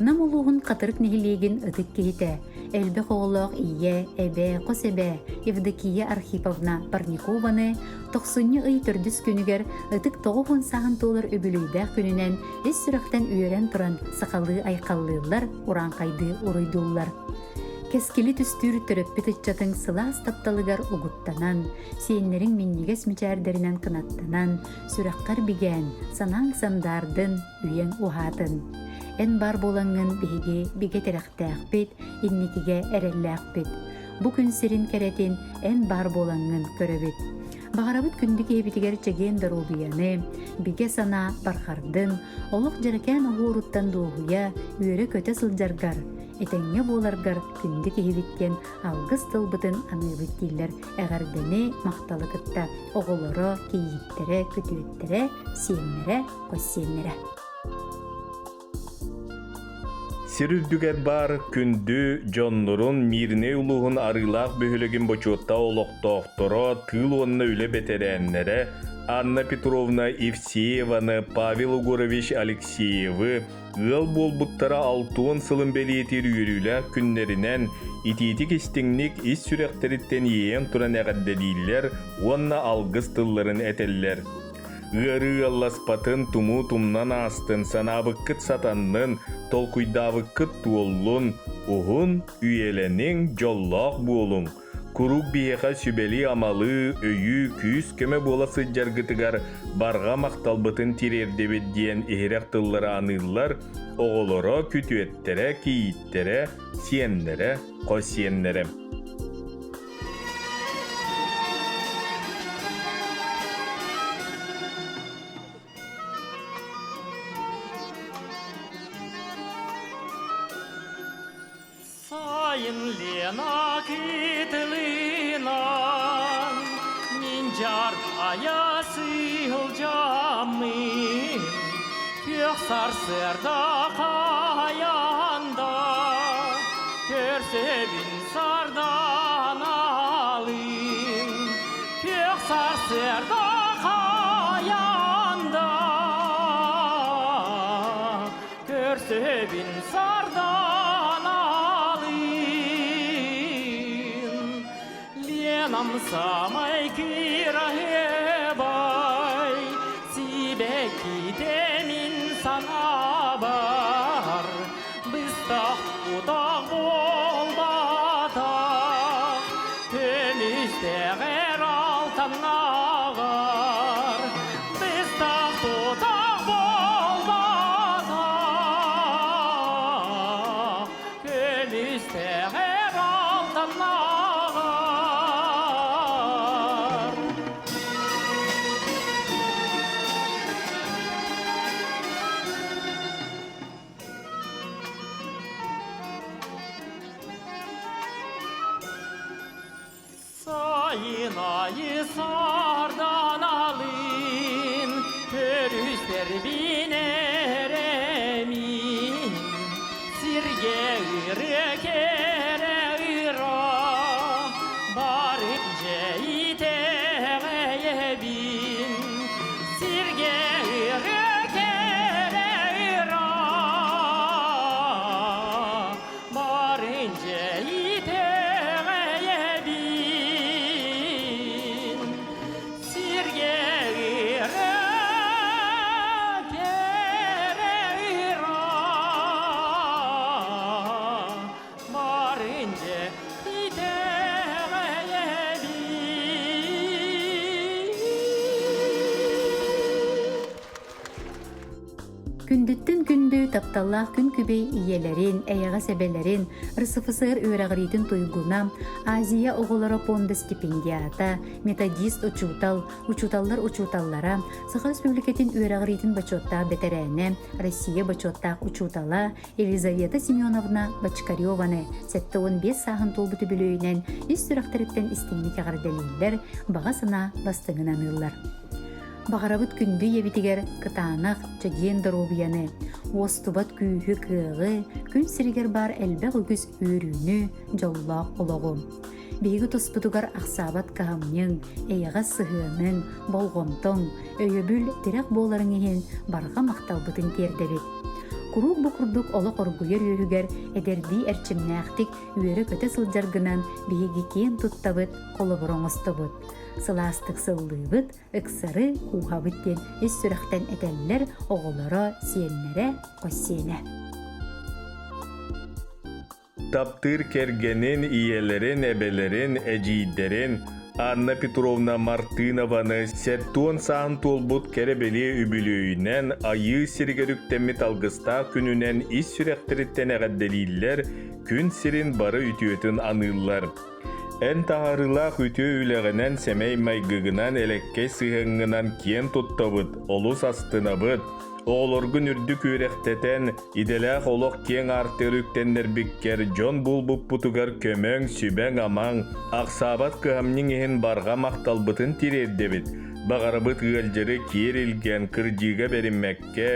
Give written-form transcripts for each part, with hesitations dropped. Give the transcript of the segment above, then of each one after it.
Нам улууһун Хатырык нэһилиэгин ытык киһитэ, элбэх оҕолоох ийэ, эбэ, хос эбэ Евдокия Архиповна Парникованы тохсунньу ый төрдүс күнүгэр ытык 90 сааһын туолар үбүлүөйдээх күнүнэн ис сүрэхтэн үөрэн туран сахалыы айхаллыыллар, урааҥхайдыы уруйдууллар. Кэскили түстүүр төрөппүт ыччатыҥ сылаас тапталыгар угуттанан, сиэннэриҥ минньигэс мичээрдэринэн кынаттанан, сүрэххэр бигээн, санааҥ сандаардын, үйэҥ уһаатын. Эн баар буолаҥҥын биһиги бигэ тирэхтээхпит, инникигэ эрэллээхпит. Бу күн сирин кэрэтин эн баар буолаҥҥын көрөбүт. Баҕарабыт күндү киһибитигэр чэгиэн доруобуйаны, бигэ санаа барҕардын, олох дьэрэкээн оһуоруттан дуоһуйа, үөрэ-көтө сылдьаргар, этэҥҥэ буоларгар күндү киһибит диэн алгыс тылбытын аныыбыт дииллэр эҕэрдэни, махталы кытта оҕолоро, кийииттэрэ, күтүөттэрэ, сиэннэрэ, хос сиэннэрэ. Сир үрдүгэр баар күндү дьоннорун Мирнэй улууһун Арыылаах бөһүөлэгин бочуоттаах олохтоохторо, тыыл уонна үлэ бэтэрээннэрэ Анна Петровна Евсееваны, Павел Егорович Алексеевы ыал буолбуттара 60 сылын бэлиэтиир үөрүүлээх күннэринэн итиитик-истиҥник ис сүрэхтэриттэн иэйэн туран эҕэрдэлииллэр уонна алгыс тылларын этэллэр. Ыарыы ыалласпатын, тумуу тумнан аастын, санаабыккыт сатаннын, толкуйдаабыккыт туоллун, уһун үйэлэниҥ, дьоллоох буолуҥ! Куруук биһиэхэ сүбэлии-амалыы, өйүү, күүс-көмө буола сылдьаргытыгар барҕа махталбытын тириэрдэбит диэн иһирэх тыллары аныыллар оҕолоро, күтүөттэрэ, кийииттэрэ, сиэннэрэ, хос сиэннэрэ. Сайын Лена кытылынан мин дьарҕайа сылдьаммын күөх сарсыарда хайанда көрсөбүн сарданалын күөх сарсыарда хайанда Көрсөбүн сарданалыын Ленам самай кыраһыабай Сибэккитэ мин санаабар Быстах утах буолбатах Көмүстэҕэр алтаннаҕар Быстах тутах буолбатах Көмүстэҕэр алтаннаҕар Сайын айы сарданалын Көрүстэрбин эрэмин Сиргэ ырыа кэрэ ыра Барын дьэ итэҕэйэбин Сиргэ ырыа кэрэ ыра Барын дьэ итэҕэйэбин Сиргэ ыра кэрэ ыра Барын дьэ Күндүттэн күндү тапталлаах күн күбэй ийэлэрин, эйэҕэс эбэлэрин, РСФСР үөрэҕириитин туйгуна, Азия оҕолоро пуонда стипендиата, методист учуутал, учууталлар учууталлара, Саха Республикатын үөрэҕириитин бочуоттаах бэтэрээнэ, Россия бочуоттаах учуутала Елизавета Семеновна Бочкареваны 75 сааһын туолбут үбүлүөйүнэн ис сүрэхтэриттэн истиҥник эҕэрдэлииллэр, баҕа санаа бастыҥын аныыллар. Баҕарабыт күндү ийэбитигэр кытаанах, чэгиэн доруобуйаны, уостубат күүһү-кыаҕы, күн сиригэр баар элбэх үгүс үөрүүнү, дьоллоох олоҕу. Биһиги туспутугар ахсаабат кыһамньыҥ, эйэҕэс сыһыаныҥ, болҕомтоҥ, өйөбүл, тирэх буоларыҥ иһин барҕа махталбытын тиэрдэбит. Куруук бу курдук олох оргуйар үөһүгэр эдэрдии эрчимнээхтик үөрэ-көтө сылдьаргынан биһиги киэн туттабыт, холобур оҥостобут. Сылаастык сыллыыбыт, ыксары кууһабыт диэн ис сүрэхтэн этэллэр оҕолоро, сиэннэрэ, хос сиэнэ. Таптыыр кэргэнин, ийэлэрин, эбэлэрин, эдьиийдэрин Анна Петровна Мартынованы сэттион сааһын туолбут кэрэ-бэлиэ үбүлүөйүнэн Айыы сиригэр үктэммит алгыстаах күнүнэн ис сүрэхтэриттэн эҕэрдэлииллэр, күн сирин бары үтүөтүн аныыллар. Эн таһаарыылаах үтүө үлэҕинэн, сэмэй майгыгынан, элэккэй сыһыаҥҥынан киэн туттабыт, олус астынабыт. Оҕолоргун үрдүк үөрэхтэтэн, идэлээх олох киэҥ аартыгар үктэннэрбиккэр дьон булбуппутугар көмөҥ, сүбэҥ-амаҥ, ахсаабат кыһамньыҥ иһин барҕа махталбытын тириэрдэбит. Баҕарабыт ыалдьары киэр илгэн, кырдьыыга бэриммэккэ,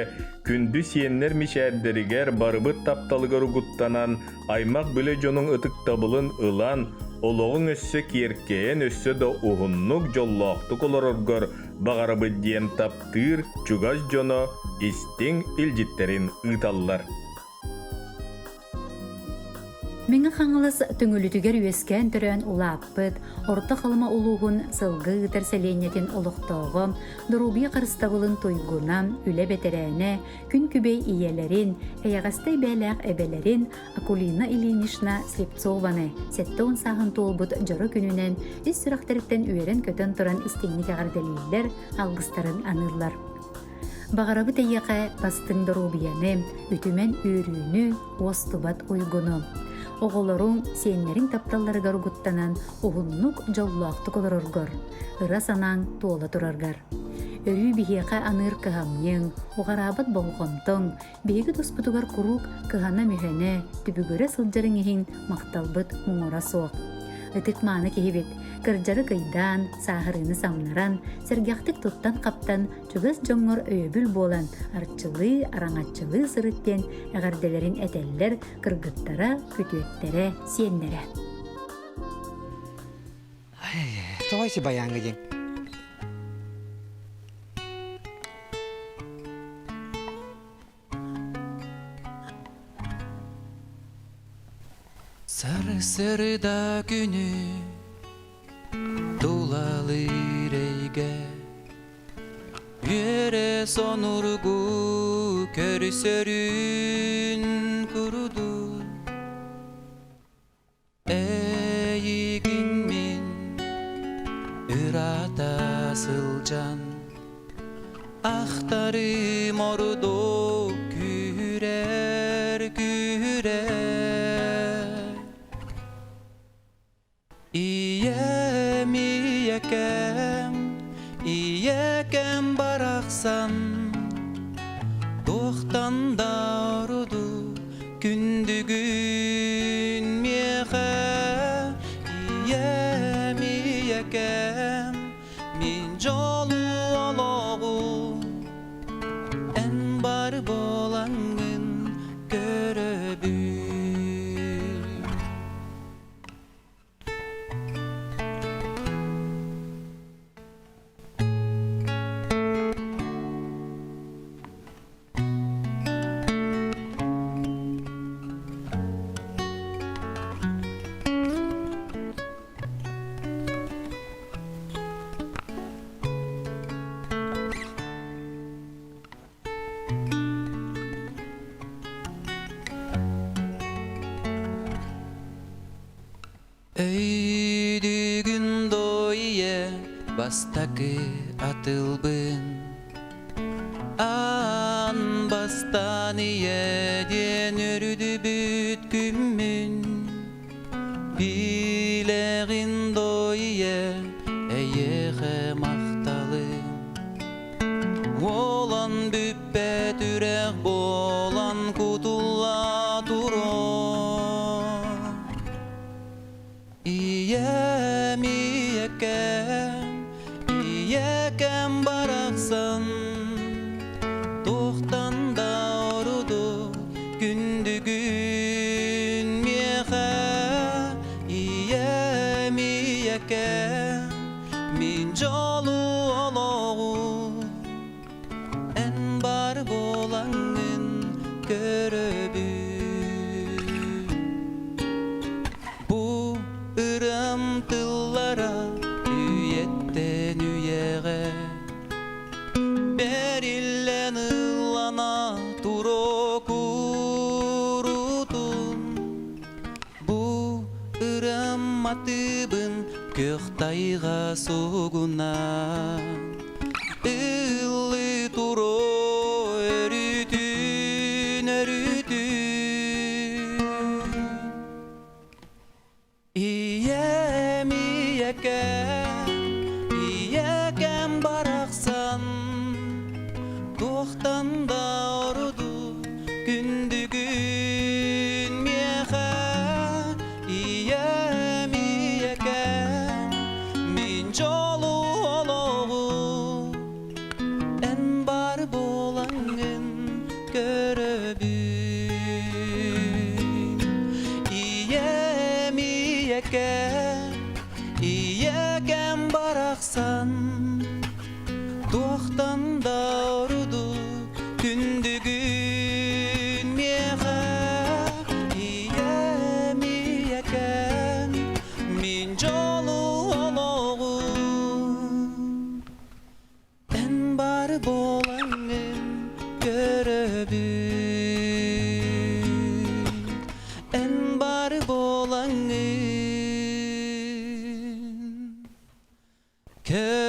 күндү сиэннэр мичээрдэригэр барыбыт тапталыгар угуттанан, аймах-билэ дьонуҥ ытыктабылын ылан, олоҕуҥ өссө киэркэйэн, өссө да уһуннук, дьоллоохтук олороргор баҕарабыт диэн таптыыр чугас дьоно истиҥ илдьиттэрин ыыталлар. Мэҥэ Хаҥалас Төҥүлүтүгэр үөскээн-төрөөн улааппыт Орто Халыма улууһун Сылгы Ыытар сэлиэнньэтин олохтооҕо, доруобуйа харыстабылын туйгуна, үлэ бэтэрээнэ, күн күбэй ийэлэрин, эйэҕэстэй бэйэлээх эбэлэрин Акулина Ильинична Слепцованы 70 сааһын туолбут дьоро күнүнэн ис сүрэхтэриттэн үөрэн-көтөн туран истиҥник эҕэрдэлииллэр, алгыстарын аныыллар. Баҕарабыт эйиэхэ бастыҥ доруобуйаны, үтүмэн үөрүүнү, уостубат уйгуну. Оҕолоруҥ, сиэннэриҥ тапталларыгар угуттанан уһуннук, дьоллоохтук олороргор, ыра санааҥ туола тураргар. Өрүү биһиэхэ аныыр кыһамньыҥ, уҕараабат болҕомтоҥ, биһиги туспутугар куруук кыһана-мүһэнэ, түбүгүрэ сылдьарыҥ иһин махталбыт муҥура суох. Ытык-мааны киһибит, кырдьары кыйдаан, сааһырыыны самнаран, сэргэхтик туттан-хаптан, чугас дьоҥҥор өйөбүл буолан, арчылыы, араҥаччылыы сырыт диэн эҕэрдэлэрин этэллэр кыргыттара, күтүөттэрэ, сиэннэрэ. Тоҕо си баяҥҥа диэн? Сарсыарда күнү тулалыыр эйгэ Үөрэ сонургу көрсөрүн курдук Эйигин мин ыраата сылдьан Ахтарым ордук күүрэр күүрэр Ийэм ийэкэм ийэкэм барахсан Туохтан да ордук күндүгүн миэхэ ийэм ийэкэм мин дьолу олоҕу эн бар буолаҥҥын көрөбүн. Өйдүүгүн доо ийэ бастакы атылбын Аан бастаан ийэ диэн өрүдүбүт күммүн Билэҕин доо ийэ эйиэхэ махталым Уолан бүппэт үрэх буолан кутулла турар Ийэм ийэкэм, ийэкэм барахсан Туохтан да ордук күндүгүн миэхэ. Көрөбүн Бу ырам тыллара үйэттэн үйэҕэ Бэриллэн ыллана туро курутун Бу ырам матыыбын көх тайҕа сугуна Ыллыы туро өрүтүн өрүтүн Ийэм ийэкэм, ийэкэм барахсан Туохтан да ордук күндүгүн миэхэ Ийэм ийэкэм, мин дьолу олоҕу Эн бар буолаҥҥын көрөбүн Ийэм ийэкэм, ийэкэм барахсан Туохтан да ордук күндүгүн миэхэ Ийэм ийэкэм, мин дьолу олоҕум Эн бар буолаҥҥын көрөбүн Эн бар буолаҥҥын көрөбүн.